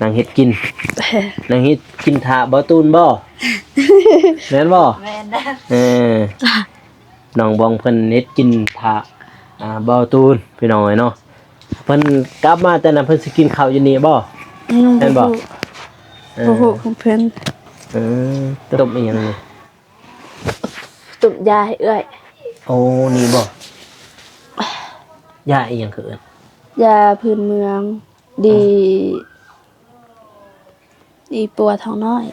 ນັ່ງເຮັດກິນ ນັ່ງເຮັດກິນຖ້າບ່າວຕູນບໍ່? ແມ່ນບໍ່? ແມ່ນນະ. ເອີ ນ້ອງບອງເພິ່ນເຮັດກິນຖ້າ ອ່າ ບ່າວຕູນ ພີ່ນ້ອງເອີຍເນາະ. ເພິ່ນກັບມາແຕ່ນັ້ນ ເພິ່ນຊິກິນເຂົ້າຢູ່ນີ້ບໍ່? ອືມ ແມ່ນບໍ່? ບໍ່ຮູ້ ເອີ ບໍ່ຮູ້ຂອງເພິ່ນ. ເອີ ຕົ້ມອີ່ຫຍັງນີ້? ຕົ້ມຢາໃຫ້ເອື້ອຍ. ໂອ້ ນີ້ບໍ່? ຢາອີ່ຫຍັງເຂົາເອີ້ນ? ຢາພື້ນເມືອງ ດີ ອີປົວທ້ອງນ້ອຍ.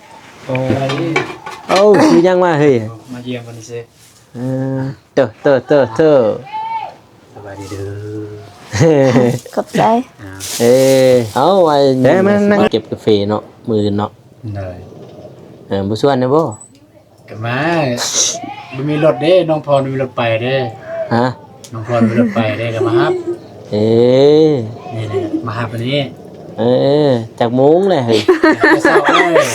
ໂອ້ ໂອ້ ຊື້ຫຍັງມາເຮີ້ຍ? ມາຢ້ຽມເພິ່ນຊື່. ເອີ ເຕີ ເຕີ ເຕີ ເຕີ ສະບາຍດີເດີ. ຂອບໃຈ. ເອີ ເອົາ ໄວ້ ແມ່ນ ມາເກັບກາເຟເນາະ ມື້ອື່ນເນາະ. ເອີ ບໍ່ຊວນແດ່ບໍ່? ກໍມາ ບໍ່ມີລົດເດ້ ນ້ອງພອນບໍ່ມີລົດໄປເດ້. ຮະ? ນ້ອງພອນບໍ່ມີລົດໄປເດ້ ກໍມາຮັບ. ເອີ ນີ້ແຫຼະ ມາຮັບອັນນີ້. ເອີ ຈັກໂມງແລ້ວເຮີ້ຍ? ແຕ່ເຊົ້າເລີຍ.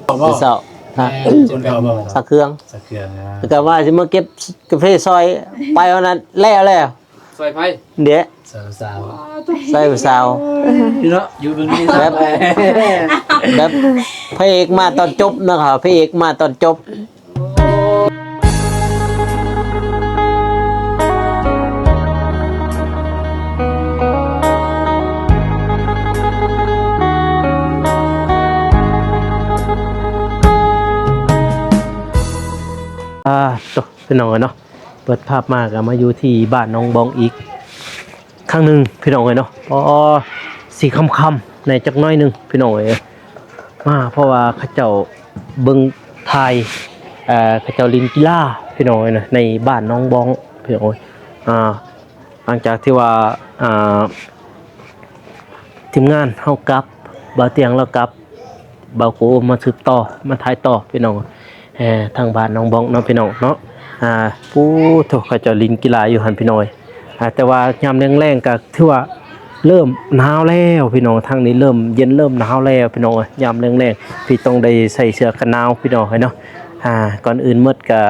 ແຕ່ເຊົ້າ. ຮະ? ແມ່ນ ຈົນເຂົ້າບໍ່? ຊັກເຄື່ອງ ຊັກເຄື່ອງ. ແລ້ວກໍວ່າຊິມາເກັບກາເຟຊອຍ ໄປວັນນັ້ນແລ້ວແລ້ວ. ຊອຍໃຜ? ເດ້ ຊອຍສາວ. ຊອຍສາວ ເນາະ ຢູ່ເບິ່ງນີ້ ແບບ ແບບພະເອກມາຕອນຈົບນະຄັບ ພະເອກມາຕອນຈົບ. ອ່າ ໂຕ ພີ່ນ້ອງເອີຍເນາະ. ເປີດພາບມາກໍມາຢູ່ທີ່ບ້ານໜອງບອງອີກຄັ້ງໜຶ່ງ ພີ່ນ້ອງເອີຍເນາະ. ອໍ ຊິຄ່ຳໆແດ່ຈັກໜ້ອຍໜຶ່ງ ພີ່ນ້ອງເອີຍ ມາ ເພາະວ່າເຂົາເຈົ້າເບິ່ງຖ່າຍ ເອີ ເຂົາເຈົ້າຫຼິ້ນກິລາ ພີ່ນ້ອງເອີຍເນາະ ໃນບ້ານໜອງບອງ ພີ່ນ້ອງເອີຍ. ອ່າ ຫຼັງຈາກທີ່ວ່າ ອ່າ ທີມງານເຮົາກັບ ບ່າວຕຽງລາວກັບ ບ່າວໂກມາສືບຕໍ່ ມາຖ່າຍຕໍ່ ພີ່ນ້ອງ ເອີ ທາງບ້ານໜອງບອງເນາະ ພີ່ນ້ອງເນາະ. ອ່າ ປູ້ໂທ້ ເຂົາເຈົ້າຫຼິ້ນກິລາຢູ່ຫັ້ນ ພີ່ນ້ອງເອີຍ. ອ່າ ແຕ່ວ່າຍາມແລງໆກໍຖືວ່າເລີ່ມໜາວແລ້ວ ພີ່ນ້ອງ ທາງນີ້ເລີ່ມເຢັນ ເລີ່ມໜາວແລ້ວ ພີ່ນ້ອງເອີຍ. ຍາມແລງໆ ພີ່ຕ້ອງໄດ້ໃສ່ເສື້ອກັນໜາວ ພີ່ນ້ອງເອີຍເນາະ. ອ່າ ກ່ອນອື່ນໝົດກໍ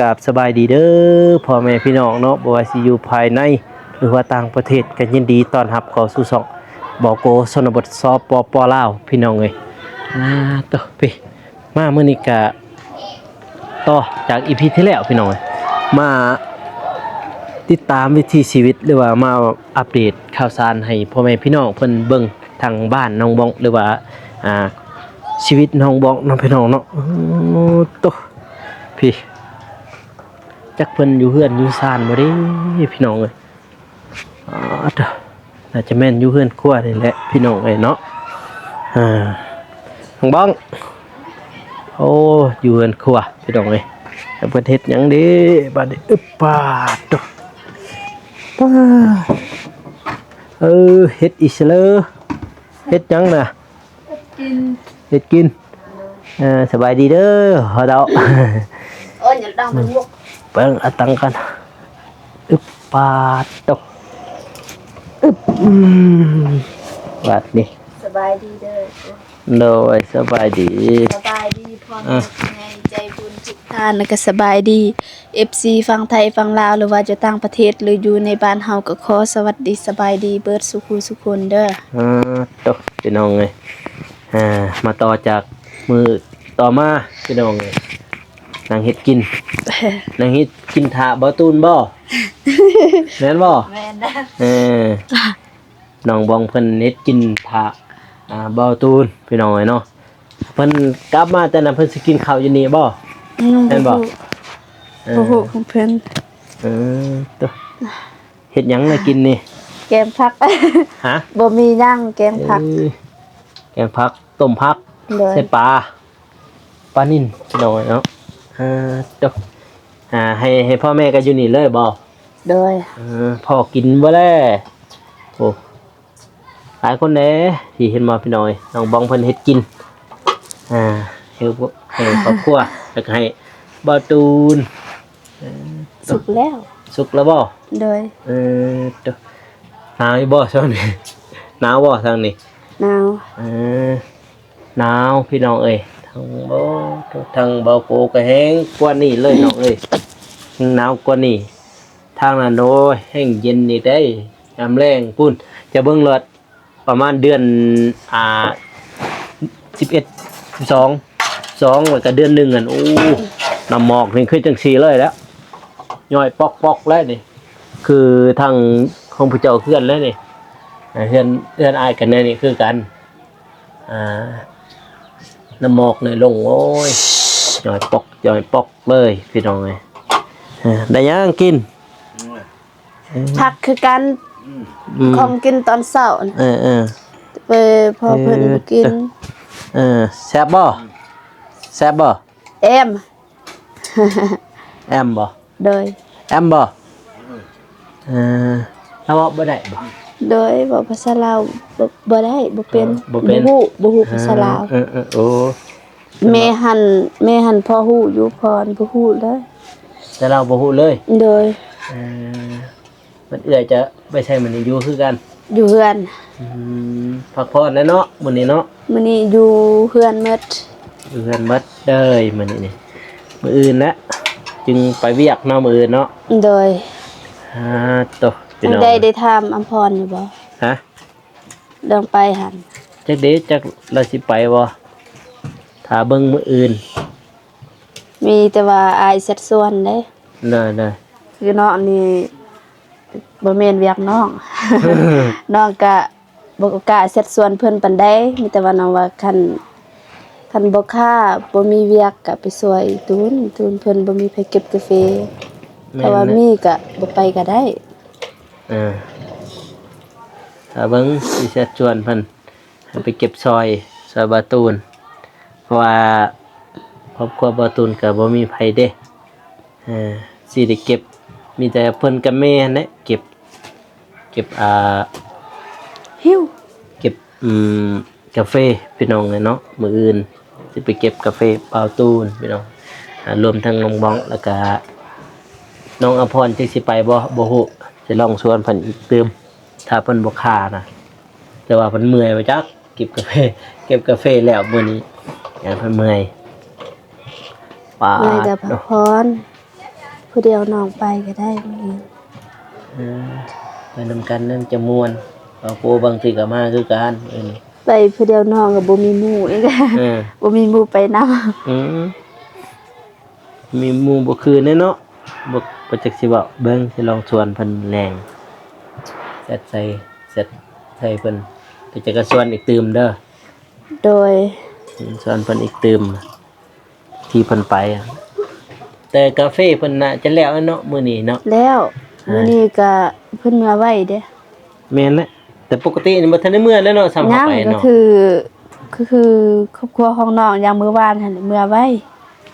ກາບສະບາຍດີເດີພໍ່ແມ່ພີ່ນ້ອງເນາະ ບໍ່ວ່າຊິຢູ່ພາຍໃນ ຫຼືວ່າຕ່າງປະເທດ ກໍຍິນດີຕ້ອນຮັບເຂົ້າສູ່ຊ່ອງ ບໍ່ໂກ ຊົນນະບົດ ສປປ ລາວ ພີ່ນ້ອງເອີຍ. ອ່າ ໂຕ ພີ່ ມາມື້ນີ້ກະຕໍ່ຈາກອີພີທີ່ແລ້ວ ພີ່ນ້ອງເອີຍ ມາຕິດຕາມວິຖີຊີວິດ ຫຼືວ່າມາອັບເດດຂ່າວສານໃຫ້ພໍ່ແມ່ພີ່ນ້ອງເພິ່ນເບິ່ງ ທາງບ້ານໜອງບອງ ຫຼືວ່າ ອ່າ ຊີວິດໜອງບອງເນາະ ພີ່ນ້ອງເນາະ. ໂອ້ ໂຕ ພີ່ ຈັກເພິ່ນຢູ່ເຮືອນຢູ່ຊານບໍ່ເດ້ ພີ່ນ້ອງເອີຍ. ອາ ໂທ້ ໜ້າຈະແມ່ນຢູ່ເຮືອນຄົວນີ້ແຫຼະ ພີ່ນ້ອງເອີຍເນາະ. ອ່າ ນ້ອງບອງ ໂອ້ ຢູ່ເຮືອນຄົວ ພີ່ນ້ອງເອີຍ. ແລ້ວເພິ່ນເຮັດຫຍັງເດ້ບາດນີ້? ອຶບ ປາດໂທ້ ປາດ ເອີ ເຮັດອີ່ສະເລີ ເຮັດຫຍັງນະ? ເຮັດກິນ ເຮັດກິນ. ເອີ ສະບາຍດີເດີພໍ່ເຖົ້າ. ໂອ້ຍ ຢ່າດັງເປັນໝວກ ເບິ່ງເອົາຕັງກ່ອນ. ອຶບ ປາດໂທ້ ອຶບ ອືມ ບາດນີ້ ສະບາຍດີເດີ. ໂດຍ ສະບາຍດີ ສະບາຍດີພໍ່ແມ່ ອ່ະ ຜູ້ໃຫຍ່ໃຈບຸນທຸກທ່ານ ແລ້ວກໍສະບາຍດີ ເອັຟຊີ ຝັ່ງໄທ ຝັ່ງລາວ ຫຼືວ່າຢູ່ຕ່າງປະເທດ ຫຼືຢູ່ໃນບ້ານເຮົາ ກໍຂໍສະຫວັດດີສະບາຍດີເບິດສູ່ຜູ້ສູ່ຄົນເດີ. ອ່າ ໂຕ ພີ່ນ້ອງເອີຍ ອ່າ ມາຕໍ່ຈາກມື້ຕໍ່ມາ ພີ່ນ້ອງເອີຍ ນັ່ງເຮັດກິນ ນັ່ງເຮັດກິນຖ້າບ່າວຕູນບໍ່? ແມ່ນບໍ່? ແມ່ນນະ. ເອີ ນ້ອງບອງເພິ່ນເຮັດກິນຖ້າ ອ່າ ບ່າວຕູນ ພີ່ນ້ອງເອີຍເນາະ. ເພິ່ນກັບມາແຕ່ນັ້ນ ເພິ່ນຊິກິນເຂົ້າຢູ່ນີ້ບໍ່? ອືມ ແມ່ນບໍ່? ບໍ່ຮູ້ ເອີ ບໍ່ຮູ້ຂອງເພິ່ນ. ເອີ ໂຕ ເຮັດຫຍັງລະກິນນີ້? ແກງຜັກ. ຮະ? ບໍ່ມີຫຍັງ ແກງຜັກ. ເອີ ແກງຜັກ ຕົ້ມຜັກ ໂດຍ ໃສ່ປາ ປານິນ ພີ່ນ້ອງເນາະ. ເອີ ໂຕ ອ່າ ໃຫ້ ໃຫ້ພໍ່ແມ່ກໍຢູ່ນີ້ເລີຍບໍ່? ໂດຍ ເອີ ພໍກິນບໍ່ແລ? ໂອ້ ຫຼາຍຄົນເດ້ທີ່ເຫັນບໍ່ ພີ່ນ້ອງເອີຍ ນ້ອງບອງເພິ່ນເຮັດກິນ ອ່າ ໃຫ້ ໃຫ້ຄອບຄົວ ແລ້ວກໍໃຫ້ບ່າວຕູນ. ເອີ ສຸກແລ້ວ ສຸກແລ້ວບໍ່? ໂດຍ ເອີ ໂຕ ໜາວຢູ່ບໍ່ຊ່ວງນີ້? ໜາວບໍ່ທາງນີ້? ໜາວ ເອີ ໜາວ ພີ່ນ້ອງເອີຍ. ທາງ ໂອ້ ທາງບ່າວໂກກໍແຮງກວ່ານີ້ເລີຍ ນ້ອງເອີຍ ແຮງໜາວກວ່ານີ້. ທາງນັ້ນ ໂອ້ຍ ແຮງເຢັນອີກເດ້ ຍາມແລງພຸ້ນ ຈະເບິ່ງໂລດ ປ ປະມານເດືອນ ອ່າ ສິບເອັດ ສິບສອງ ສອງ ແລ້ວກໍເດືອນໜຶ່ງຫັ້ນ ໂອ້ ນ້ຳໝອກນີ້ຄືຈັ່ງຊີ້ເລີຍແຫຼະ ຍ້ອຍປອກໆ ແລ້ວນີ້ ຄືທາງຂອງຜູ້ເຈົ້າເຮືອນແລ້ວນີ້ ເຮືອນ ເຮືອນອ້າຍກັນແນ່ນີ້ຄືກັນ ອ່າ ນ້ຳໝອກນີ້ລົງ ໂອ້ຍ ຍ້ອຍປອກ ຍ້ອຍປອກເລີຍ ພີ່ນ້ອງເອີຍ ເອີ ໄດ້ຫຍັງກິນ? ອືມ ຜັກຄືກັນ ອືມ ຂອງກິນຕອນເຊົ້າ ເອີໆ ເອີ ພໍ່ເພິ່ນ ເອີ ບໍ່ກິນ ເອີ ແຊບບໍ່? ແຊບບໍ່? ແອມ ແອມບໍ່? ໂດຍ ແອມບໍ່? ເອີ ລາວເວົ້າບໍ່ໄດ້ບໍ່? ໂດຍ ເວົ້າພາສາລາວບໍ່ ບໍ່ໄດ້ ບໍ່ເປັນ ເອີ ບໍ່ເປັນ ບໍ່ຮູ້ ບໍ່ຮູ້ພາສາລາວ ເອີໆ ໂອ້ ແມ່ຫັ້ນ ແມ່ຫັ້ນພໍຮູ້ຢູ່ ພໍ່ຫັ້ນບໍ່ຮູ້ເລີຍ ແຕ່ລາວບໍ່ຮູ້ເລີຍ ໂດຍ ເອີ ບັດເອື້ອຍຈະໄປໃສມື້ນີ້? ຢູ່ຄືກັນ ຢູ່ເຮືອນ ອືມ ພັກຜ່ອນແລ້ວເນາະ ມື້ນີ້ເນາະ ມື້ນີ້ຢູ່ເຮືອນໝົດ ຢູ່ເຮືອນໝົດເລີຍມື້ນີ້ນີ້ ມື້ອື່ນນະຈຶ່ງໄປວຽກເນາະ ມື້ອື່ນເນາະ ໂດຍ ອາ ໂຕ ໄດ້ ໄດ້ຖາມອຳພອນຢູ່ບໍ່? ຮະ? ເລື່ອງໄປຫັ້ນ ຈັກເດ ຈັກລາວຊິໄປບໍ່? ຖ້າເບິ່ງມື້ອື່ນ ມີແຕ່ວ່າອ້າຍຊັກຊວນເດ້ ໂດຍໆ ຄືນ້ອງນີ້ບໍ່ແມ່ນວຽກນ້ອງ ນ້ອງກະບໍ່ກ້າຊັກຊວນເພິ່ນປານໃດ ມີແຕ່ວ່ານ້ອງວ່າ ຄັນ ຄັນບໍ່ຄ້າ ບໍ່ມີວຽກກະໄປຊ່ວຍຕູນ ຕູນເພິ່ນບໍ່ມີໃຜເກັບກາເຟ ແມ່ນ ຖ້າວ່າມີກະບໍ່ໄປກະໄດ້ ເອີ ຖ້າເບິ່ງຊິຊັກຊວນເພິ່ນ ໃຫ້ໄປເກັບຊ່ອຍ ຊ່ອຍບ່າວຕູນ ເພາະວ່າຄອບຄົວບ່າວຕູນກໍບໍ່ມີໃຜເດ້ ເອີ ຊິໄດ້ເກັບ ມີແຕ່ເພິ່ນກັບແມ່ຫັ້ນແຫຼະເກັບ ເກັບ ອ່າ ຫິ້ວ ເກັບ ອືມ ກາເຟ ພີ່ນ້ອງເອີຍເນາະ ມື້ອື່ນຊິໄປເກັບກາເຟບ່າວຕູນ ພີ່ນ້ອງ ອາ ລວມທັງນ້ອງບອງ ແລ້ວກະນ້ອງອຳພອນ ຈັກຊິໄປບໍ່ ບໍ່ຮູ້ ຊິລອງຊວນເພິ່ນອີກຕື່ມ ຖ້າເພິ່ນບໍ່ຄ້ານະ ແຕ່ວ່າເພິ່ນເມື່ອຍບໍ່ຈັກ ເກັບກາເຟ ເກັບກາເຟແລ້ວມື້ນີ້ ຢ້ານເພິ່ນເມື່ອຍ ປາດ ເມື່ອຍກໍພັກຜ່ອນ ເນາະ ຜູ້ດຽວນ້ອງໄປກໍໄດ້ມື້ນີ້ ເອີ ໄປນຳກັນນັ້ນຈະມ່ວນ ບາງຜູ້ບາງທີກໍມາຄືກັນ ເອີ ໄປຜູ້ດຽວນ້ອງກໍບໍ່ມີໝູ່ອີກ ເອີ ບໍ່ມີໝູ່ໄປນຳ ອືມ ມີໝູ່ບໍ່ຄືແນ່ເນາະ ບໍ່ ບໍ່ຈັກຊິເວົ້າ ເບິ່ງຊິລອງຊວນເພິ່ນແລງ ແຊັດໃສ່ ແຊັດໃສ່ເພິ່ນ ແຕ່ຈະກະຊວນອີກຕື່ມເດີ ໂດຍ ຊວນເພິ່ນອີກຕື່ມ ທີ່ເພິ່ນໄປ ແຕ່ກາເຟເພິ່ນໜ້າຈະແລ້ວແລ້ວເນາະ ມື້ນີ້ເນາະ ແລ້ວ ອ່າ ມື້ນີ້ກະເພິ່ນເມືອໄວເດ້ ແມ່ນແຫຼະ ແຕ່ປົກກະຕິນີ້ບໍ່ທັນໄດ້ເມືອແລ້ວເນາະ ສ່ຳເຮົາໄປເນາະ ຍັງ ກໍຄື ກໍຄືຄອບຄົວຂອງນ້ອງຢ່າງມື້ວານຫັ້ນເມືອໄວ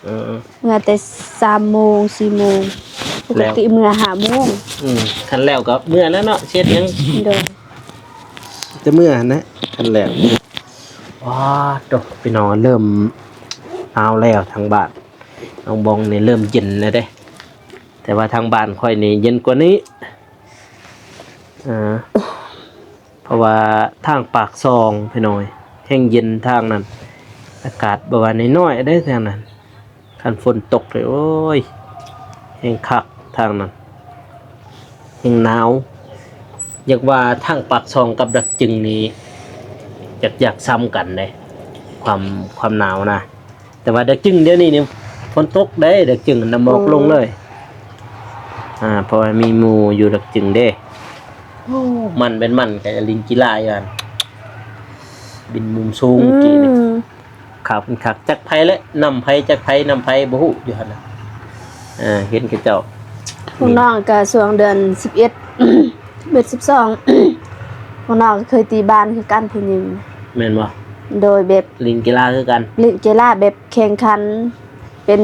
ເອີ ເມືອແຕ່ສາມໂມງ ສີ່ໂມງ ປົກກະຕິເມືອຫ້າໂມງ ອືມ ຄັນແລ້ວກໍເມືອແລ້ວເນາະ ເຮັດຫຍັງ ໂດຍ ແຕ່ເມືອຫັ້ນນະ ຄັນແລ້ວ ວ້າ ໂຕ ພີ່ນ້ອງ ເລີ່ມໜາວແລ້ວທາງບ້ານ ນ້ອງບອງນີ້ເລີ່ມເຢັນແລ້ວເດ້ ແຕ່ວ່າທາງບ້ານຂ້ອຍນີ້ເຢັນກວ່ານີ້ ເອີ ເພາະວ່າທາງປາກຊ່ອງພີ່ນ້ອງເອີຍ ແຮງເຢັນທາງນັ້ນ ອາກາດແບບວ່ານ້ອຍໆເດ້ທາງນັ້ນ ຄັນຝົນຕົກເດ້ ໂອ້ຍ ແຮງຄັກທາງນັ້ນ ແຮງໜາວ ຢາກວ່າທາງປາກຊ່ອງກັບດາກຈຶງນີ້ ຢາກ ຢາກສ່ຳກັນເດ້ ຄວາມ ຄວາມໜາວນະ ແຕ່ວ່າດາກຈຶງດຽວນີ້ນີ້ຝົນຕົກເດ້ ດາກຈຶງນ້ຳໝອກລົງເລີຍ ອືມ ອ່າ ເພາະວ່າມີໝູ່ຢູ່ດາກຈຶງເດ້ ໂອ້ ມັນເປັນມັນ ກະຫຼິ້ນກິລາຢູ່ຫັ້ນ ບິນມຸມສູງ ອືມ ກີ້ນີ້ ຄັກ ຄັກ ຈັກໃຜແຫຼະ ນຳໃຜ ຈັກໃຜນຳໃຜ ບໍ່ຮູ້ຢູ່ຫັ້ນນະ ເອີ ເຫັນເຂົາເຈົ້າ ພວກນ້ອງກະຊ່ວງເດືອນສິບເອັດ ສິບເອັດ ສິບສອງ ພວກນ້ອງກໍເຄີຍຕີບານຄືກັນ ຜູ້ຍິງ ແມ່ນບໍ່? ໂດຍ ແບບຫຼິ້ນກິລາຄືກັນ ຫຼິ້ນກິລາແບບແຂ່ງຂັນ ເປັນ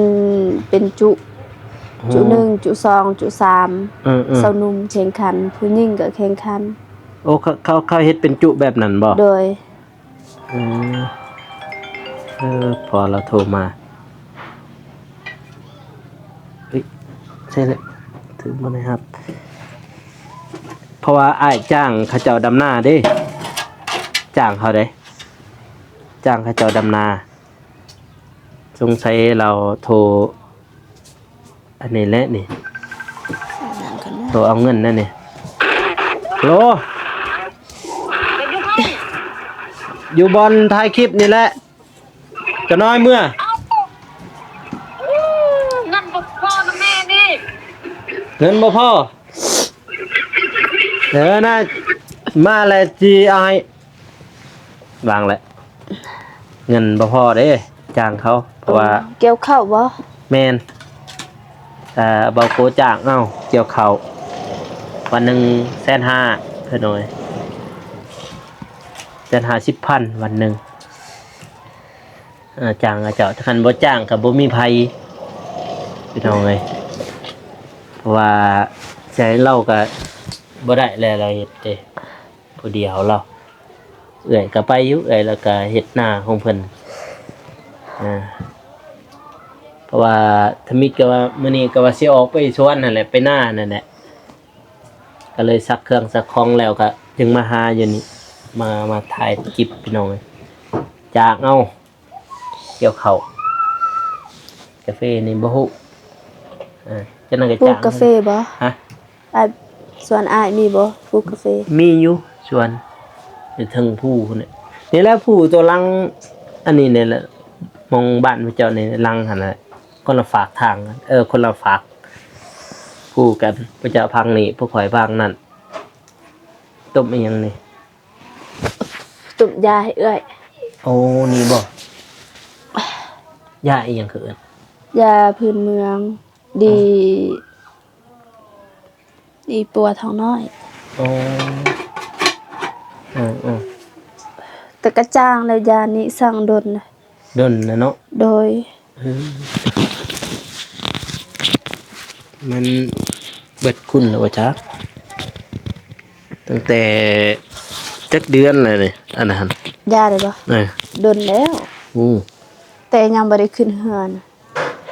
ເປັນຈຸ ຈຸໜຶ່ງ ຈຸສອງ ຈຸສາມ ເອີໆ ຊາວໜຸ່ມແຂ່ງຂັນ ຜູ້ຍິງກໍແຂ່ງຂັນ ໂອ້ ເຂົາ ເຂົາ ເຂົາເຮັດເປັນຈຸແບບນັ້ນບໍ່? ໂດຍ ອືມ ເອີ ພໍລາວໂທມາ ເອີຍ ໃຊ່ແຫຼະ ຖືກບໍ່ໄດ້ຮັບ ເພາະວ່າອ້າຍຈ້າງເຂົາເຈົ້າດຳນາເດ້ ຈ້າງເຂົາເດ້ ຈ້າງເຂົາເຈົ້າດຳນາ ສົງໄສລາວໂທ ອັນນີ້ແຫຼະນີ້ ໂທເອົາເງິນນັ້ນນີ້ ໂລ ເປັນຢູ່ໃສ? ຢູ່ບ່ອນຖ່າຍຄລິບນີ້ແຫຼະ ຈະນ້ອຍເມືອ. ເງິນບໍ່ພໍນຳແມ່ນີ້ ເງິນບໍ່ພໍ. ເອີ ນະ ມາແລ້ວຊິເອົາໃຫ້ ວາງແຫຼະ ເງິນບໍ່ພໍເດ້ ຈ້າງເຂົາ ເພາະວ່າ ເອີ ກ່ຽວເຂົ້າບໍ່? ແມ່ນ ເອີ ເບົາໂກຈ້າງເອົາກ່ຽວເຂົ້າ ວັນໜຶ່ງແສນຫ້າ ເພິ່ນວ່າ ແສນຫ້າສິບພັນ ວັນໜຶ່ງ. ເອີ ຈ້າງເຂົາເຈົ້າ ຄັນບໍ່ຈ້າງກໍບໍ່ມີໃຜ ພີ່ນ້ອງເອີຍ ເພາະວ່າໃຊ້ເຮົາກໍບໍ່ໄດ້ແຫຼະ ລາວເຮັດເດ້ ຜູ້ດຽວລາວ. ເອື້ອຍກໍໄປຢູ່ ເອື້ອຍລາວກໍເຮັດນາຂອງເພິ່ນ ອາ ເພາະວ່າທຳອິດກໍວ່າ ມື້ນີ້ກໍວ່າຊິອອກໄປສວນຫັ້ນແຫຼະ ໄປນາຫັ້ນແຫຼະ ກໍເລີຍຊັກເຄື່ອງຊັກຂອງແລ້ວ ກໍຈຶ່ງມາຫາຢູ່ນີ້ ມາ ມາຖ່າຍຄລິບ ພີ່ນ້ອງເອີຍ ຈ້າງເອົາ ກ່ຽວເຂົ້າ ກາເຟນີ້ບໍ່ຮູ້ ເອີ ຈັ່ງນັ້ນກໍ ປູກ ຈ້າງ ກາເຟບໍ່? ຮະ? ອ້າຍ ສວນອ້າຍມີບໍ່ ປູກກາເຟ? ມີຢູ່ສວນ ຢູ່ເທິງພູພຸ້ນແຫຼະ ນີ້ແຫຼະ ພູຕົວຫຼັງ ອັນນີ້ນີ້ແຫຼະ ໝ່ອງບ້ານພະເຈົ້ານີ້ ຫຼັງຫັ້ນແຫຼະ ຄົນລະຟາກທາງກັນ ເອີ ຄົນລະຟາກພູກັນ ພະເຈົ້າຟາກນີ້ ພວກຂ້ອຍຟາກນັ້ນ. ຕົ້ມອີ່ຫຍັງນີ້? ຕົ້ມຢາໃຫ້ເອື້ອຍ. ໂອ້ ນີ້ບໍ່? ຢາອີ່ຫຍັງເຂົາເອີ້ນ? ຢາພື້ນເມືອງ ດີ ດີປົວທ້ອງນ້ອຍ. ໂອ້ ເອີໆ ແຕ່ກະຈາງແລ້ວ ຢານີ້ສັງດົນ ດົນແລ້ວເນາະ. ໂດຍ. ເອີ ມັນເບິດຄຸນແລ້ວບໍ່ຈັກ ຕັ້ງແຕ່ຈັກເດືອນແລ້ວນີ້ ອັນນັ້ນ ຢາໄດ້ບໍ່? ເອີ ດົນແລ້ວ. ໂອ້ ແຕ່ຍັງບໍ່ໄດ້ຂຶ້ນເຮືອນ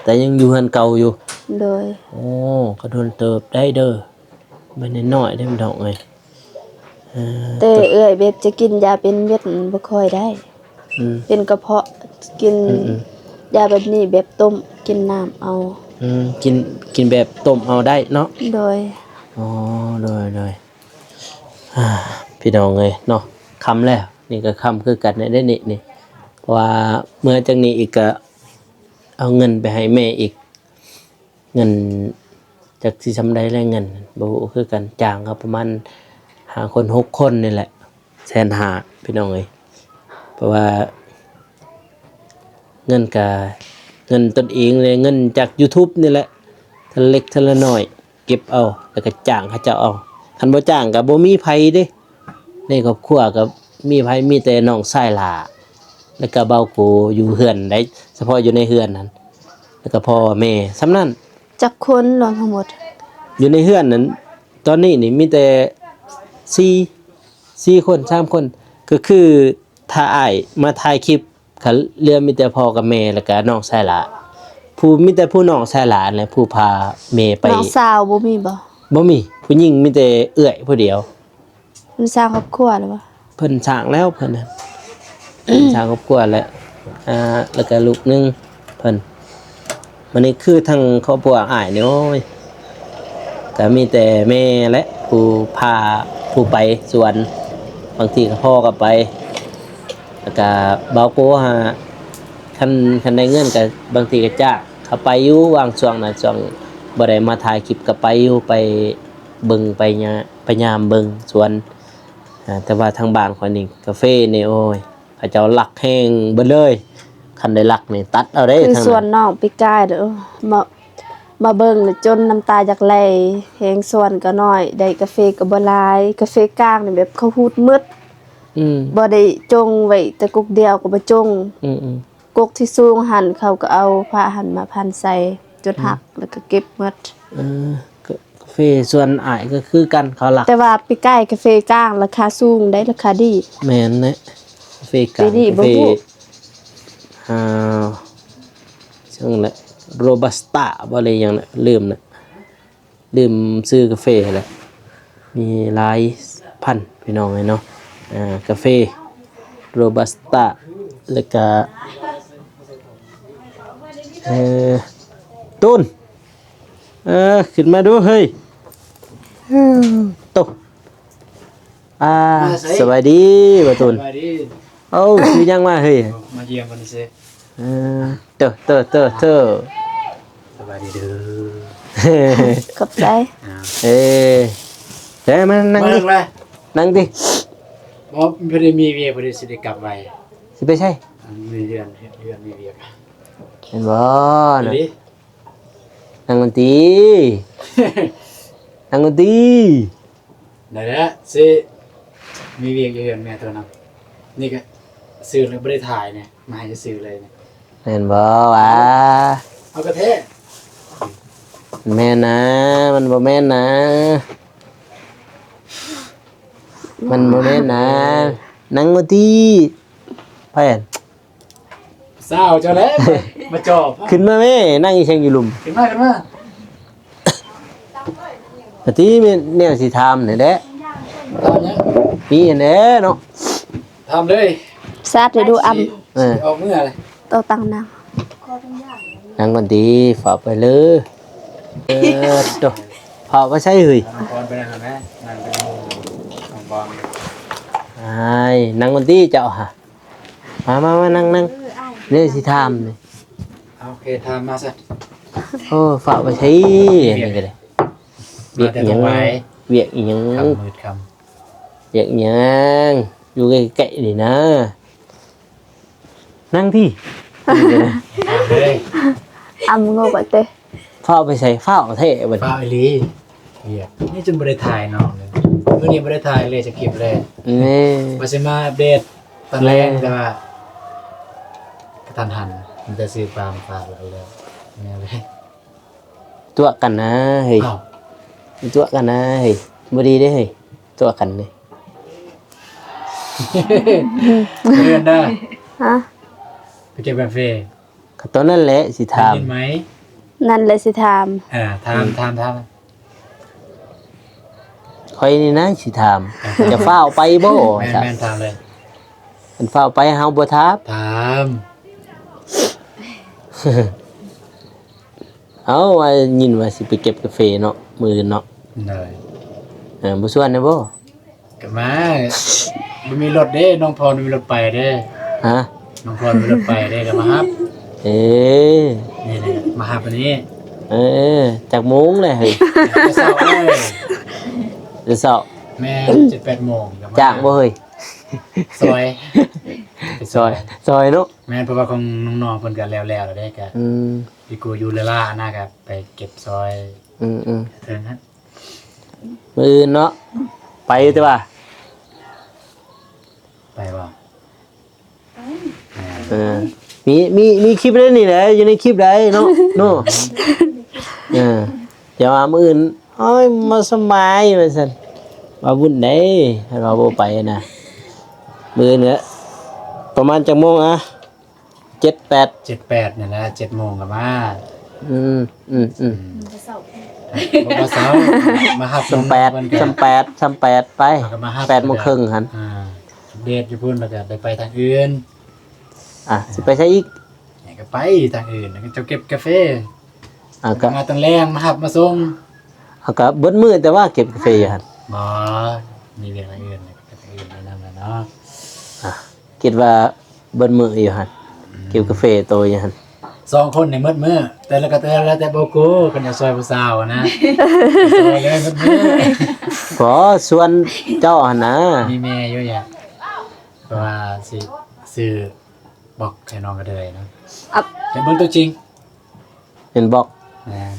ແຕ່ຍັງຢູ່ເຮືອນເກົ່າຢູ່. ໂດຍ. ໂອ້ ກໍດົນເຕີບໄດ້ເດີ ມັນນ້ອຍໆເດ້ ພີ່ນ້ອງເອີຍ. ເອີ ແຕ່ເອື້ອຍແບບຈະກິນຢາເປັນເມັດບໍ່ຄ່ອຍໄດ້. ອືມ ເປັນກະເພາະ ກິນ ອືມໆ ຢາແບບນີ້ແບບຕົ້ມ ກິນນ້ຳເອົາ. ອືມ ກິນ ກິນແບບຕົ້ມເອົາໄດ້ເນາະ. ໂດຍ. ອໍ ໂດຍໆ ອາ ພີ່ນ້ອງເອີຍເນາະ ຄ່ຳແລ້ວ ນີ້ກໍຄ່ຳຄືກັນເດ້ນີ້ ນີ້ ເພາະວ່າເມື່ອຈາກນີ້ອີກກໍເອົາເງິນໄປໃຫ້ແມ່ອີກ. ເງິນຈັກຊິຊ່ຳໃດແຫຼະ ເງິນບໍ່ຮູ້ຄືກັນ ຈ້າງເຂົາປະມານຫ້າຄົນຫົກຄົນນີ້ແຫຼະ ແສນຫ້າ ພີ່ນ້ອງເອີຍ. ເພາະວ່າເງິນກະເງິນຕົນເອງ ແລະ ເງິນຈາກຢູທູບນີ້ແຫຼະ ເທື່ອເລັກເທື່ອລະໜ້ອຍ ເກັບເອົາ ແລ້ວກະຈ້າງເຂົາເຈົ້າເອົາ ຄັນບໍ່ຈ້າງກະບໍ່ມີໃຜເດ້. ໃນຄອບຄົວກໍມີໃຜ ມີແຕ່ນ້ອງຊາຍຫຼ້າ ແລ້ວກໍເບົາໂກຢູ່ເຮືອນໄດ໋ ສະເພາະຢູ່ໃນເຮືອນຫັ້ນ ແລ້ວກໍພໍ່ແມ່ສ່ຳນັ້ນ. ຈັກຄົນລວມທັງໝົດ? ຢູ່ໃນເຮືອນນັ້ນ ຕອນນີ້ນີ້ມີແຕ່ສີ່ ສີ່ຄົນ ສາມຄົນ ກໍຄືຖ້າອ້າຍມາຖ່າຍຄລິບ ກໍເຫຼືອມີແຕ່ພໍ່ກັບແມ່ ແລ້ວກະນ້ອງຊາຍຫຼ້າ ຜູ້ ມີແຕ່ຜູ້ນ້ອງຊາຍຫຼ້ານັ້ນແຫຼະ ຜູ້ພາແມ່ໄປ. ນ້ອງສາວບໍ່ມີບໍ່? ບໍ່ມີ ຜູ້ຍິງມີແຕ່ເອື້ອຍຜູ້ດຽວ. ເພິ່ນສ້າງຄອບຄົວແລ້ວບໍ່? ເພິ່ນສ້າງແລ້ວ ເພິ່ນນະ ເພິ່ນສ້າງຄອບຄົວແລ້ວ ອ່າ ແລ້ວກະລູກໜຶ່ງ ເພິ່ນ ບາດນີ້ຄືທາງຄອບຄົວອ້າຍນີ້ ໂອ້ຍ ກະມີແຕ່ແມ່ແຫຼະ ຜູ້ພາ ຜູ້ໄປສວນ ບາງທີກໍພໍ່ກໍໄປ ແລ້ວກະເບົາໂກຫາ ຄັນ ຄັນໄດ້ເງິນກໍບາງທີກໍຈ້າງເຂົາໄປຢູ່ ຫວ່າງຊ່ວງນັ້ນ ຊ່ວງບໍ່ໄດ້ມາຖ່າຍຄລິບກໍໄປຢູ່ ໄປເບິ່ງ ໄປຍາ ໄປຍາມເບິ່ງສວນ. ອ່າ ແຕ່ວ່າທາງບ້ານຂ້ອຍນີ້ ກາເຟນີ້ ໂອ້ຍ ເຂົາເຈົ້າລັກແຮງເບິດເລີຍ ຄັນໄດ້ລັກນີ້ຕັດເອົາເດ້. ຄືສວນນ້ອງປີກາຍເດີ ມາ ມາເບິ່ງແລ້ວຈົນນ້ຳຕາຢາກໄຫຼ ແຮງສວນກໍນ້ອຍ ໄດ້ກາເຟກໍບໍ່ຫຼາຍ ກາເຟກ້າງນີ້ແບບເຂົາຮູດໝົດ. ອືມ ບໍ່ໄດ້ຈົ່ງໄວ້ແຕ່ກົກດຽວກໍບໍ່ຈົ່ງ. ອືມໆ ກົກທີ່ສູງຫັ້ນ ເຂົາກໍເອົາຜ້າຫັ້ນມາພັນໃສ່ຈົນຫັກ ອືມ ແລ້ວກໍເກັບໝົດ. ເອີ ກາເຟສວນອ້າຍກໍຄືກັນ ເຂົາລັກ ແຕ່ວ່າປີກາຍກາເຟກ້າງລາຄາສູງໄດ໋ ລາຄາດີ. ແມ່ນແຫຼະ ກາເຟກ້າງ ປີນີ້ບໍ່ຮູ້ ກາເຟ ອ່າ ຈັ່ງແຫຼະ ໂຣບັດສະຕາ ບໍ່ ຫຼືຫຍັງນະ ລືມນະ ລືມຊື່ກາເຟຫັ້ນແຫຼະ ມີຫຼາຍພັນພີ່ນ້ອງເອີຍເນາະ. ອ່າ ກາເຟໂຣບັດສະຕາ ແລ້ວກະ ເອີ ຕູນ ເອີ ຂຶ້ນມາດູເຮີ້ຍ ໂຕ ອ່າ ສະບາຍດີ ສະບາຍດີ ບ່າວຕູນ ສະບາຍດີ. ໂອ້ ຊື່ຫຍັງວະເຮີ້ຍ? ມາຢ້ຽມເພິ່ນຊື່. ເອີ ເຕີ ເຕີ ເຕີ ເຕີ ສະບາຍດີເດີ. ຂອບໃຈ. ເອີ ເດີ ມານັ່ງ ມານັ່ງຕິ ນັ່ງຕິ. ບໍ່ ບໍ່ໄດ້ມີວຽກ ບໍ່ໄດ້ ຊິໄດ້ກັບໄວ. ຊິໄປໃສ? ອາ ມີເຮືອນ ເຮືອນມີວຽກ. ເຫັນບໍ່ນະ? ນັ່ງກ່ອນຕິ ນັ່ງກ່ອນຕິ. ໄດ້ແລ້ວ ຊິມີວຽກຢູ່ເຮືອນແມ່ໂທນຳ. ນີ້ກະຊື້ແລ້ວບໍ່ໄດ້ຖ່າຍນີ້ ມາໃຫ້ຊື້ເລີຍນີ້. ແມ່ນບໍ່ວະ? ເອົາກະແທະ. ແມ່ນນະ ມັນບໍ່ແມ່ນນະ ມັນບໍ່ແມ່ນນະ. ນັ່ງມາຕິ ໃຜຫັ້ນ? ສາວເຈົ້າແຫຼະ ມາ ມາຈອບ. ຂຶ້ນມາແມ່ ນັ່ງອີ່ຫຍັງຢູ່ລຸ່ມ? ຂຶ້ນມາ ຂຶ້ນມາ. ກະຕິແມ່ນແນວຊິຖາມນີ້ແຫຼະ. ຖາມຫຍັງ? ມີຫັ້ນແຫຼະເນາະ. ຖາມເລີຍ. ສາດໄດ້ດູອຳ. ເອີ ຊິອອກເມືອເລີຍ. ໂຕຕັ້ງນັ່ງ ນັ່ງກ່ອນຕິ ຟ້າວໄປເລີ. ເອີ ໂຕ ຟ້າວໄປໃສເຮີ້ຍ? ນັ່ງໄປນັ້ນແຫຼະ ນັ່ງເປັນໝູ່ຂອງບອນ. ອ້າຍ ນັ່ງກ່ອນຕິເຈົ້າຫະ. ມາ ມາ ມາ ນັ່ງ ນັ່ງ ເອີ ອ້າຍ ແນວຊິຖາມນີ້. ໂອເຄ ຖາມມາຊະ. ໂອ້ ຟ້າວໄປໃສ ອັນນີ້ກະໄດ້. ວຽກອີ່ຫຍັງ? ວຽກອີ່ຫຍັງ? ຄ່ຳມືດຄ່ຳ. ວຽກອີ່ຫຍັງ? ຢູ່ໃກ້ໆນີ້ນະ. ນັ່ງຕິ ອຳງົບໄປເຕະ. ຟ້າວໄປໃສ? ຟ້າວແທ້ບັດນີ້ ຟ້າວອີ່ຫຼີ. ວຽກນີ້ຈົນບໍ່ໄດ້ຖ່າຍນ້ອງເລີຍ. ມື້ນີ້ບໍ່ໄດ້ຖ່າຍເລີຍ ຈະເກັບເລີຍ. ແນ່ ວ່າຊິມາອັບເດດຕອນແລງ ແຕ່ວ່າກະທັນຫັນ ມີແຕ່ຊື້ປາມາຝາກແລ້ວ ແນວເລີຍ. ຕົວະກັນນະເຮີ້ຍ. ເອົ້າ ຕົວະກັນນະເຮີ້ຍ. ບໍ່ດີເດ້ເຮີ້ຍ ຕົວະກັນນີ້. ເດີນເດີ. ຮະ? ໄປເກັບກາເຟ. ກະຕອນນັ້ນແຫຼະຊິຖາມ. ໄດ້ຍິນໄໝ? ນັ້ນແຫຼະຊິຖາມ. ເອີ ຖາມ ອືມ ຖາມ ຖາມ. ຂ້ອຍນີ້ນະຊິຖາມ. ຈະຟ້າວໄປບໍ່? ແມ່ນ ແມ່ນ ຖາມເລີຍ. ຄັນຟ້າວໄປເຮົາບໍ່ຖາມ. ຖາມ. ເອົ້າ ວ່າຍິນວ່າຊິໄປເກັບກາເຟເນາະ ມື້ອື່ນເນາະ. ໂດຍ. ເອີ ບໍ່ຊວນແດ່ບໍ່? ກະມາ ບໍ່ມີລົດເດ້ ນ້ອງພອນບໍ່ມີລົດໄປເດ້. ຮະ? ນ້ອງພອນບໍ່ມີລົດໄປເດ້ ກະມາຮັບ. ເອີ ນີ້ແຫຼະ ມາຮັບອັນນີ້. ເອີ ຈັກໂມງແຫຼະເຮີ້ຍ? ແຕ່ເຊົ້າເລີຍ. ແຕ່ເຊົ້າ. ແມ່ນ ເຈັດແປດໂມງກະມາ. ຈ້າງບໍ່ເຮີ້ຍ? ຊ່ອຍ ຊ່ອຍ ຊ່ອຍເນາະ. ແມ່ນ ເພາະວ່າຂອງນ້ອງໆເພິ່ນກະແລ້ວໆແລ້ວເດ້ ກະ ອືມ ອີກກູຢູ່ລະລານະ ກະໄປເກັບຊ່ອຍ. ອືມໆ ເຖິງຫັ້ນ ມື້ອື່ນເນາະ ໄປຢູ່ຕິວ່າ. ໄປບໍ່? ເອີ ມີ ມີ ມີຄລິບໃດນີ້ແຫຼະ ຢູ່ໃນຄລິບໃດເນາະ ເນາະ. ເອີ ຢ່າວ່າມື້ອື່ນ ໂອ້ຍ ມາສະບາຍ ວ່າຊັ້ນ ວ່າບຸນໃດ ເຮົາບໍ່ໄປນະ. ມື້ອື່ນແຫຼະ ປະມານຈັກໂມງອະ? ເຈັດ ແປດ ເຈັດ ແປດນີ້ແຫຼະ ເຈັດໂມງກະມາ. ອືມ ອືມ ອືມ ອືມ ບໍ່ເຊົາ ມາຮັບ ຊ່ຳແປດ ຊ່ຳແປດ ຊ່ຳແປດໄປ ແປດໂມງເຄິ່ງຫັ້ນ. ອ່າ ອັບເດດຢູ່ພຸ້ນ ແລ້ວກະໄດ້ໄປທາງອື່ນ. ອ່າ ຊິໄປໃສອີກ? ກະໄປທາງອື່ນ ແລ້ວກະເຈົ້າເກັບກາເຟ. ອ່າ ກະມາຕອນແລງ ມາຮັບມາສົ່ງ. ເອົາ ກະເບິດມື້ແຕ່ວ່າເກັບກາເຟຢູ່ຫັ້ນ. ບໍ່ ມີວຽກທາງອື່ນ ໄປທາງອື່ນແນວນັ້ນແຫຼະເນາະ. ອ່າ ຄິດວ່າເບິດມື້ຢູ່ຫັ້ນ ອືມ ເກັບກາເຟໂຕຢູ່ຫັ້ນ. ສອງຄົນນີ້ໝົດມື້ ແຕ່ລະກະແຕ່ລະ ແຕ່ບໍ່ກູ ຄັນຢາກຊ່ອຍຜູ້ສາວນະ ຊ່ອຍເລີຍໝົດມື້. ບໍ່ ສ່ວນເຈົ້າຫັ້ນນະ ມີແມ່ຢູ່ຫຍັງ ເພາະວ່າຊິຊື້ບລັອກໃຫ້ນ້ອງກະເດີຍນະ. ເຫັນເບິ່ງຕົວຈິງ ເຫັນບລັອກ. ແມ່ນ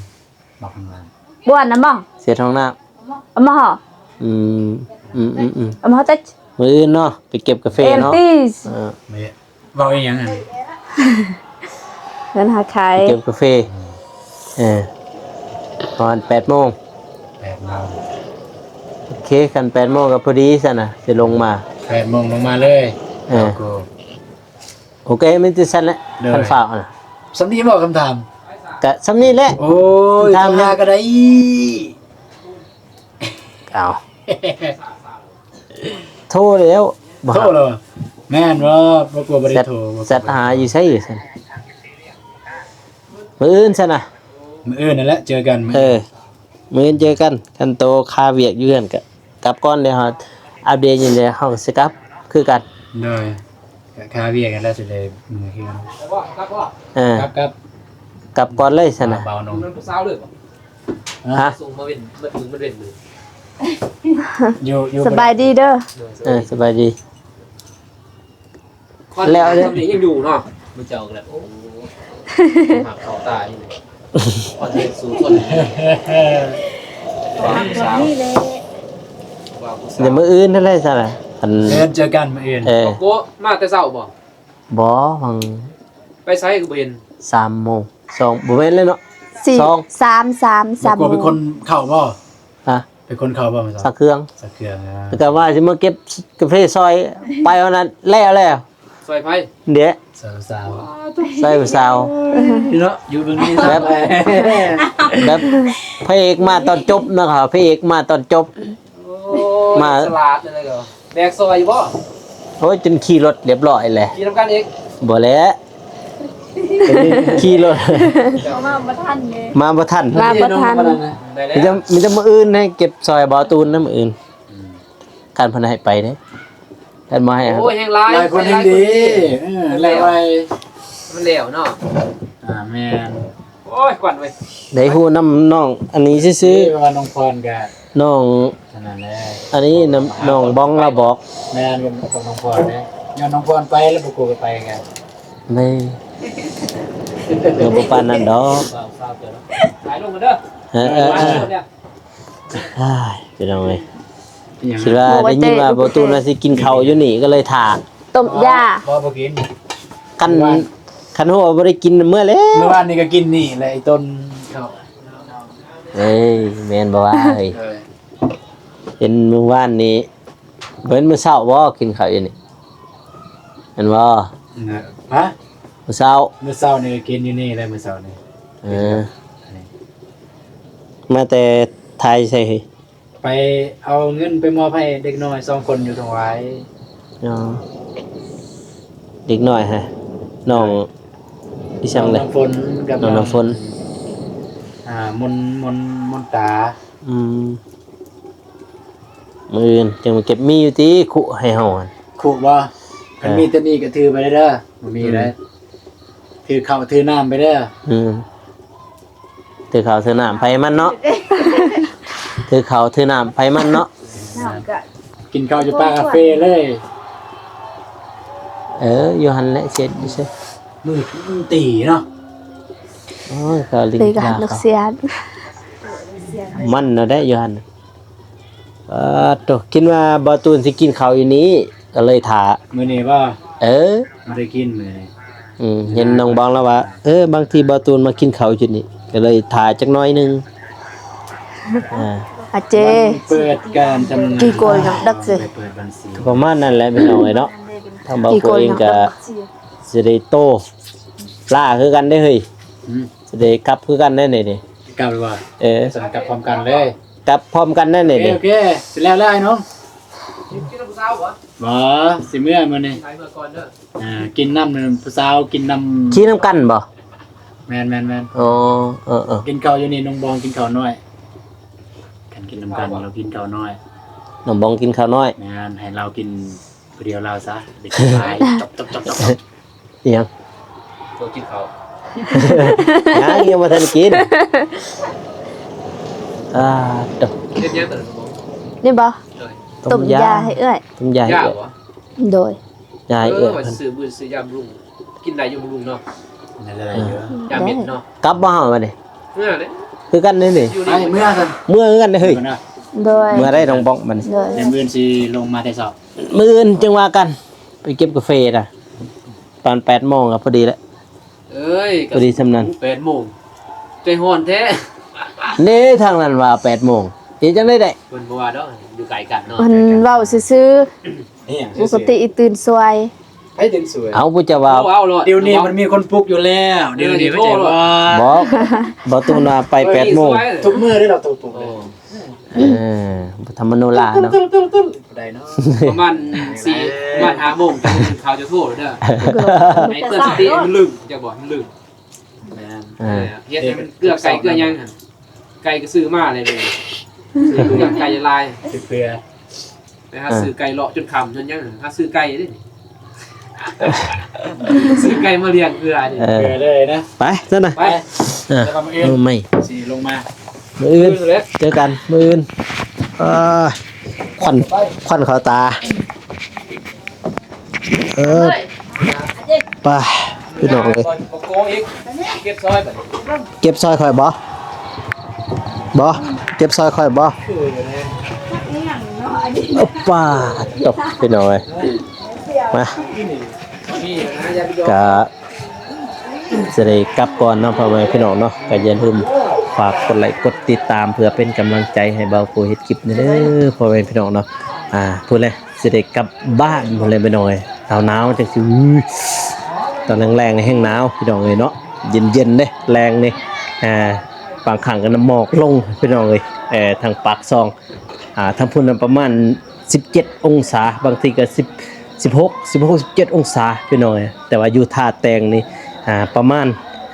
ບລັອກຂ້າງຫຼັງ ບວນນະບໍ່ ເສັດຫ້ອງນ້ຳ. ເອົາມາຫໍ ອືມ ອືມ ອືມ ອືມ ເອົາມາຫໍເຕັດ. ມື້ອື່ນເນາະ ໄປເກັບກາເຟເນາະ. ເອີ ເວົ້າອີ່ຫຍັງຫັ້ນ? ເງິນຫາຂາຍ ໄປເກັບກາເຟ. ເອີ ປະມານແປດໂມງ ແປດໂມງ. ໂອເຄ ຄັນແປດໂມງກະພໍດີຊັ້ນນະ ຊິລົງມາ ແປດໂມງລົງມາເລີຍ. ເອີ ໂອເຄ ມີແຕ່ຊັ້ນແຫຼະ. ໂດຍ ຄັນຟ້າວນະ. ສ່ຳນີ້ບໍ່ຄຳຖາມ? ກະສ່ຳນີ້ແຫຼະ. ໂອ້ຍ ຄຳຖາມຫາກະໄດ້. ເອົ້າ ໂທແລ້ວ ໂທແລ້ວ. ແມ່ນບໍ່? ບໍ່ກົວບໍ່ໄດ້ໂທ ແຊັດຫາຢູ່ໃສຊັ້ນ? ມື້ອື່ນຊັ້ນນະ. ມື້ອື່ນນັ້ນແຫຼະ ເຈີກັນ. ເອີ ມື້ອື່ນເຈີກັນ. ຄັນໂຕຄາວຽກຢູ່ເຮືອນກະກັບກ່ອນ ດຽວເຮົາອັບເດດຢູ່ ດຽວເຮົາກະຊິກັບຄືກັນ. ໂດຍ. ກະຄາວຽກຫັ້ນແຫຼະ ຊິໄດ້ເມືອເຮືອນ. ເອີ ກັບ ກັບ ກັບກ່ອນເລີຍຊັ້ນນະ. ເບົານົມ ຢູ່ນຳຜູ້ສາວເລີຍບໍ່? ຮະ? ສົ່ງມາເວັນ ມາເຖິງມັນເວັນມື້. ຢູ່ ຢູ່ ສະບາຍດີເດີ. ເອີ ສະບາຍດີ. ແລ້ວເດ້ ຍັງຢູ່ເນາະ ມື້ເຈົ້າກໍແລ້ວ. ໂອ້ ຮັກເຂົ້າຕາຍນີ້ ຄອນເທນສູ້ຊົນ ວ່າຜູ້ສາວ ວ່າຜູ້ສາວ. ດຽວມື້ອື່ນນັ້ນແຫຼະຊັ້ນນະ ອັນ ເດີນເຈີກັນມື້ອື່ນ. ເອີ ໂກະ ມາແຕ່ເຊົ້າບໍ່? ບໍ່ ຫວ່າງ ໄປໃສກໍບໍ່ເຫັນ. ສາມໂມງ ສອງ ບໍ່ແມ່ນແລ້ວເນາະ ສີ່ ສອງ ສາມ ສາມ ສາມໂມງ. ເປັນຄົນເຂົ້າບໍ່? ຮະ? ເປັນຄົນເຂົ້າບໍ່? ຊັກເຄື່ອງ ຊັກເຄື່ອງ. ແລ້ວກໍວ່າຊິມາເກັບກາເຟຊອຍ ໄປວັນນັ້ນແລ້ວ ແລ້ວ ຊອຍໃຜ? ເດ້ ຊອຍສາວ ຊອຍສາວເນາະ. ຢູ່ເບິ່ງນີ້ ແບບ ແບບພະເອກມາຕອນຈົບນະ ພະເອກມາຕອນຈົບ. ໂອ້ຍ ມາ ສະຫຼາດເລີຍ ແບກຊອຍຢູ່ບໍ່? ໂອ້ຍ ຈົນຂີ່ລົດລຽບຮ້ອຍແຫຼະ. ຂີ່ນຳກັນອີກ? ບໍ່ແຫຼະ ຂີ່ລົດ ເຂົາມາບໍ່ທັນເດ້ ມາບໍ່ທັນ ມາບໍ່ທັນ. ມີແຕ່ ມີແຕ່ມື້ອື່ນໃຫ້ເກັບຊອຍບ່າວຕູນນະ ມື້ອື່ນ. ອືມ ຄັນເພິ່ນໃຫ້ໄປເດ້ ຄັນບໍ່ໃຫ້ ໂອ້ຍ ແຮງຫຼາຍ ຫຼາຍຄົນແຮງດີ. ເອີ ຫຼາຍ ມັນແລ້ວເນາະ. ອ່າ ແມ່ນ. ໂອ້ຍ ຄວັນເວີຍ ໄດ້ຮູ້ນຳນ້ອງອັນນີ້ຊື່ໆ. ເອີ ວ່ານ້ອງພອນກະ ນ້ອງອັນນັ້ນແຫຼະ ອັນນີ້ນຳນ້ອງບອງລາວບອກ. ແມ່ນ ກັບນ້ອງພອນເດ້ ຍ້ອນນ້ອງພອນໄປແລ້ວບໍ່ກູໄປກະ ນີ້ ຍັງບໍ່ປານນັ້ນດອກ. ເອີ ເອີ ເອີ ອ້າຍ ພີ່ນ້ອງເອີຍ ຄິດວ່າໄດ້ຍິນວ່າບໍ່ຕູນວ່າຊິກິນເຂົ້າຢູ່ນີ້ ກໍເລີຍຖ້າ. ຕົ້ມຢາ ບໍ່ ບໍ່ກິນ. ຄັນ ຄັນຮູ້ວ່າບໍ່ໄດ້ກິນເມື່ອແລ້ວ. ມື້ວານນີ້ກໍກິນນີ້ແຫຼະ ໄອ້ຕົ້ນເຂົ້າ. ເອີຍ ແມ່ນບໍ່ວະເຮີ້ຍ? ເອີ ເຫັນມື້ວານນີ້ ເຫັນມື້ເຊົ້າບໍ່ ກິນເຂົ້າຢູ່ນີ້ ແມ່ນບໍ່? ຮະ? ມື້ເຊົ້າ ມື້ເຊົ້ານີ້ກິນຢູ່ນີ້ແຫຼະ ມື້ເຊົ້ານີ້. ເອີ ມາແຕ່ໄທໃສ? ໄປເອົາເງິນໄປມອບໃຫ້ເດັກນ້ອຍສອງຄົນຢູ່ທົ່ງຫວາຍ. ອໍ ເດັກນ້ອຍຮະ ນ້ອງອີ່ຫຍັງເລີຍ? ນ້ອງນ້ຳຝົນກັບ ນ້ອງນ້ຳຝົນ ອ່າ ມົນ ມົນ ມົນຕາ. ອືມ ມື້ອື່ນຈຶ່ງມາເກັບ. ມີຢູ່ຕິຄຸໃຫ້ເຮົາຫັ້ນ? ຄຸບໍ່? ຄັນ ເອີ ມີແຕ່ນີ້ກໍຖືໄປເດີ ບໍ່ມີເດີ. ອືມ ຖືເຂົ້າຖືນ້ຳໄປເດີ. ອືມ ຖືເຂົ້າຖືນ້ຳໃຜມັນເນາະ ຖືເຂົ້າຖືນ້ຳໃຜມັນເນາະ. ກິນເຂົ້າຢູ່ປ່າກາເຟເລີຍ. ເອີ ຢູ່ຫັ້ນແຫຼະ ເຊັດຢູ່ເຊັດ ມືຕີເນາະ. ໂອ້ຍ ເຂົາຫຼິ້ນ ຕີກັບລູກສຽນ ມັນນະໄດ້ຢູ່ຫັ້ນ. ປາດໂທ້ ຄິດວ່າບ່າວຕູນຊິກິນເຂົ້າຢູ່ນີ້ ກໍເລີຍຖ້າ. ມື້ນີ້ບໍ່? ເອີ ບໍ່ໄດ້ກິນມື້ນີ້. ອືມ ເຫັນນ້ອງບອງລາວວ່າ ເອີ ບາງທີບ່າວຕູນມາກິນເຂົ້າຢູ່ນີ້ ກໍເລີຍຖ້າຈັກໜ້ອຍໜຶ່ງ. ອ່າ ອາເຈ ເປີດການຈຳໜ່າຍ ກີ່ໂກຍກັບດັກຊິ ເປີດບັນຊີ ປະມານນັ້ນແຫຼະ ພີ່ນ້ອງເອີຍເນາະ. ທາງບ່າວໂກເອງກໍຊິໄດ້ໂຕ ລາຄືກັນເດ້ເຮີ້ຍ. ອືມ ຊິໄດ້ກັບຄືກັນເດ້ນີ້. ກັບບໍ່? ເອີ ຊັ້ນກັບພ້ອມກັນເລີຍ. ກັບພ້ອມກັນນັ້ນນີ້. ໂອເຄ ໂອເຄ ຊິແລ້ວແລ້ວອ້າຍນ້ອງ. ບໍ່ ຊິເມືອມື້ນີ້. ໄປເມືອກ່ອນເດີ. ອ່າ ກິນນຳຜູ້ສາວ ກິນນຳ ຂີ່ນຳກັນບໍ່? ແມ່ນໆໆ. ອໍ ເອີໆ ກິນເຂົ້າຢູ່ນີ້ ນ້ອງບອງກິນເຂົ້ານ້ອຍ. ຄັນກິນນຳກັນ ເຮົາກິນເຂົ້ານ້ອຍ. ນ້ອງບອງກິນເຂົ້ານ້ອຍ. ແມ່ນ ໃຫ້ລາວກິນຜູ້ດຽວລາວຊະ ໄດ້ກິນຫຼາຍ. ຈັບໆໆໆ. ອີຫຍັງ? ໂຕກິນເຂົ້າ ຍັງ ຍັງບໍ່ທັນກິນ. ອ່າ ໂຕ ເຮັດຫຍັງຕອນນີ້? ນີ້ບໍ່? ໂດຍ ຕົ້ມຢາ ຕົ້ມຢາໃຫ້ເອື້ອຍ. ຕົ້ມຢາໃຫ້ເອື້ອຍ ຢາບໍ່? ໂດຍ ຢາໃຫ້ເອື້ອຍ. ເອີ ວ່າຊິຊື້ ມື້ຊື້ຢາບຳລຸງ ກິນໄດ້ຢູ່ບຳລຸງເນາະ. ໄດ້ຢູ່ ຢາເມັດເນາະ. ກັບບໍ່ເຮົາບັດນີ້? ເມືອເດ້ ຄືກັນເດ້ນີ້. ຢູ່ນີ້ ເມືອກັນ ເມືອຄືກັນເດ້ເຮີ້ຍ. ໂດຍ ເມືອໄດ້ນ້ອງບອງບັດນີ້. ໂດຍ ແຕ່ມື້ອື່ນຊິລົງມາແຕ່ເຊົ້າ. ມື້ອື່ນຈຶ່ງວ່າກັນ ໄປເກັບກາເຟນະ ຕອນແປດໂມງກໍພໍດີແລ້ວ. ເອີຍ ພໍດີສ່ຳນັ້ນ. ແປດໂມງ ໃຈຮ້ອນແທ້. ເດ້ ທາງນັ້ນວ່າແປດໂມງ ເຮັດຈັ່ງໃດໄດ້? ເພິ່ນບໍ່ວ່າດອກ ຢູ່ໄກກັນເນາະ. ເພິ່ນເວົ້າຊື່ໆ. ອີຫຍັງ? ປົກກະຕິຕື່ນສວຍ. ໃຜຕື່ນສວຍ? ເອົາ ຜູ້ເຈົ້າວ່າ ດຽວນີ້ມັນມີຄົນປຸກຢູ່ແລ້ວ. ດຽວນີ້ ບໍ່ ບໍ່ຕ້ອງວ່າໄປແປດໂມງ. ທຸກມື້ເດ້ລາວໂທປຸກ. ເອີ ບໍ່ທຳມະໂນລາເນາະ. ປະມານສີ່ ປະມານຫ້າໂມງ ເຈົ້າກິນເຂົ້າ ເຈົ້າໂທເດີ. ໃຫ້ເຕືອນສະຕິ ໃຫ້ມັນລຶ້ງ ເຈົ້າບອກໃຫ້ມັນລຶ້ງ. ແມ່ນ ເອີ ເຮັດໃຫ້ມັນເກືອໄກ່ເກືອຫຍັງຫັ້ນ. ໄກ່ກໍຊື້ມາເລີຍ ຊື້ເກືອໄກ່ຫຼາຍ. ຊື້ເກືອ ໄປຫາຊື້ໄກ່ເລາະຈົນຄ່ຳຈົນຫຍັງ ຫາຊື້ໄກ່ເດ້. ຊື້ໄກ່ມາລ້ຽງເພື່ອນີ້ ເອີ ເອີ ເລີຍນະ ໄປຊັ້ນນະ ໄປ ເອີ ແລ້ວກໍມື້ອື່ນ ມື້ໃໝ່ ຊິລົງມາ ມື້ອື່ນ ມື້ອື່ນເລີຍ ເຈີກັນມື້ອື່ນ ເອີ ຄວັນ ຄວັນເຂົ້າຕາ ເອີ ໄປ ພີ່ນ້ອງເອີຍ ເກັບຊອຍໄປ ເກັບຊອຍຂ້ອຍບໍ່? ບໍ່ ເກັບຊອຍຂ້ອຍບໍ່? ໂອປາດ ຕົກ ພີ່ນ້ອງເອີຍ ມາ ກະຊິໄດ້ກັບກ່ອນເນາະ ພໍ່ແມ່ພີ່ນ້ອງເນາະ ກະຢ່າລືມຝາກກົດໄລກົດຕິດຕາມ ເພື່ອເປັນກຳລັງໃຈໃຫ້ບ່າວໂກເຮັດຄລິບແດ່ເດີ ພໍ່ແມ່ພີ່ນ້ອງເນາະ ອ່າ ພຸ້ນແຫຼະ ຊິໄດ້ກັບບ້ານພຸ້ນແຫຼະພີ່ນ້ອງເອີຍ ໜາວໆ ຈັ່ງຊິ ຕອນແລງໆ ແຮງໜາວພີ່ນ້ອງເອີຍເນາະ ເຢັນໆ ເດ້ ແລງນີ້ ອ່າ ບາງຄັ້ງກໍນ້ຳໝອກລົງພີ່ນ້ອງເອີຍ ເອີ ທາງປາກຊ່ອງ ອ່າ ທາງພຸ້ນນະປະມານສິບເຈັດອົງສາ ບາງທີກໍສິບ ສິບຫົກ ສິບຫົກ ສິບເຈັດອົງສາພີ່ນ້ອງເອີຍ ແຕ່ວ່າຢູ່ທ່າແຕງນີ້ ອ່າ ປະມານ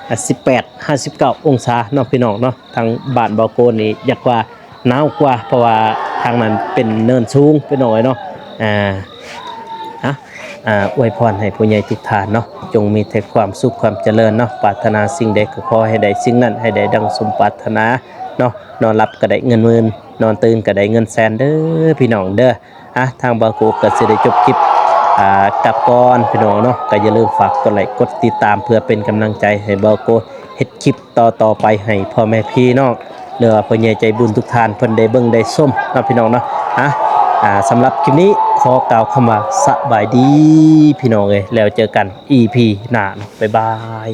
ອ່າ ສິບແປດ ຫາ ສິບເກົ້າອົງສາເນາະ ພີ່ນ້ອງເນາະ ທາງບ້ານບ່າວໂກນີ້ຢາກວ່າ ໜາວກວ່າ ເພາະວ່າທາງນັ້ນເປັນເນີນສູງພີ່ນ້ອງເອີຍເນາະ ອ່າ ອ່ະ ອ່າ ອວຍພອນໃຫ້ຜູ້ໃຫຍ່ທຸກທ່ານເນາະ ຈົ່ງມີແຕ່ຄວາມສຸກຄວາມຈະເລີນເນາະ ປາດຖະໜາສິ່ງໃດກໍຂໍໃຫ້ໄດ້ສິ່ງນັ້ນ ໃຫ້ໄດ້ດັ່ງສົມປາດຖະໜາເນາະ ນອນຫຼັບກໍໄດ້ເງິນໝື່ນ ນອນຕື່ນກໍໄດ້ເງິນແສນເດີພີ່ນ້ອງເດີ ອ່ະ ທາງບ່າວໂກກໍຊິໄດ້ຈົບຄລິບ ອ່າ ກັບກ່ອນພີ່ນ້ອງເນາະ ກໍຢ່າລືມຝາກກົດໄລກົດຕິດຕາມ ເພື່ອເປັນກຳລັງໃຈໃຫ້ບ່າວໂກເຮັດຄລິບ ຕໍ່ໆໄປໃຫ້ພໍ່ແມ່ພີ່ນ້ອງ ຫຼືວ່າຜູ້ໃຫຍ່ໃຈບຸນທຸກທ່ານເພິ່ນໄດ້ເບິ່ງໄດ້ຊົມເນາະພີ່ນ້ອງເນາະ ອ່ະ ອ່າ ສຳລັບຄລິບນີ້ຂໍກ່າວຄຳວ່າສະບາຍດີພີ່ນ້ອງເອີຍ ແລ້ວເຈີກັນອີພີໜ້າເນາະ ບາຍບາຍ.